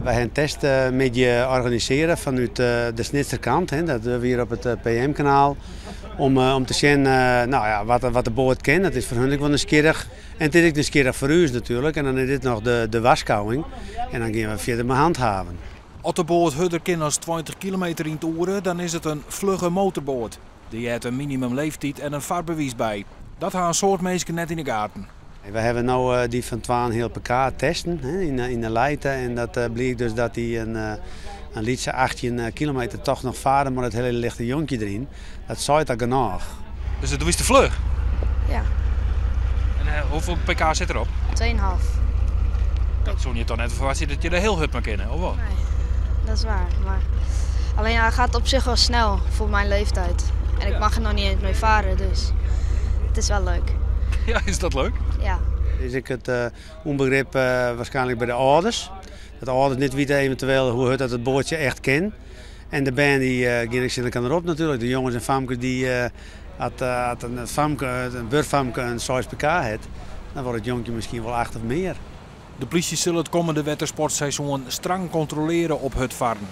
Wy ha in testmiddei organisearre fanút de Snitser kant, dat wie op it PM-kanaal, om te sjen nou ja, wat de boat kin. Dat is foar hun ek wol nijsgjirrich. En it is ek nijsgjirrich foar ús natuerlik. En dan is dit noch de warskôging. En dan gean we fierder mei handhaven. As de boat hurder kin as 20 kilometer yn 't oere, dan is it in flugge motorboat. Dêr heart in minimumleeftiid en in farbewiis by. Dat ha in soad minsken net yn de gaten. We hawwe no eh, dy fan 2,5 pk testen yn de Lijte. En dat eh, blykt dus dat dy in lytse 18 kilometer toch noch farre mei dat hiele lichte jonkje deryn. Dat seit al genôch. Dus do bist te fluch? Ja. En hoefolle pk sit derop? 2,5. Dat soe je toch net ferwachtsje dat je der hiel hurd mei kinne, of wat? Nee, dat is waar. Maar alleen hij gaat op zich wel snel voor mijn leeftijd. En ik mag er nog niet eens mee varen, dus het is wel leuk. Ja, is dat leuk? Ja. Is ek it ûnbegrip waarskynlik by de âlders. Dat de âlders net witte eventueel hoe hurd dat it boatsje echt kin. En de bern dy gean ek tsjin elkoar op natuerlik. De jonges en famkes dy at in famke, in buorfamke in 6 pk hat, dan wol it jonkje miskien wol 8 of mear. De plysje sil it kommende wettersportseizoen strang kontrolearje op hurdfarren.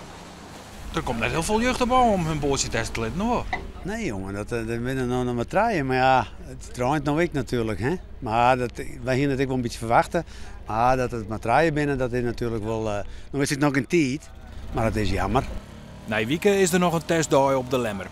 Der komt net hiel folle jeugd op ôf om hun boatsje teste te litten, hoor. Nee jongen, dat binne no noch mar trije. Mar ja, it reint no ek natuerlik. Hè? Mar dat, wy hiene it ek wol in bytsje ferwachte. Mar dat it mar trije binne, dat is natuerlik wol. No is it noch gjin tiid, mar it is jammer. Nije wike is der noch in testdei op de Lemmer.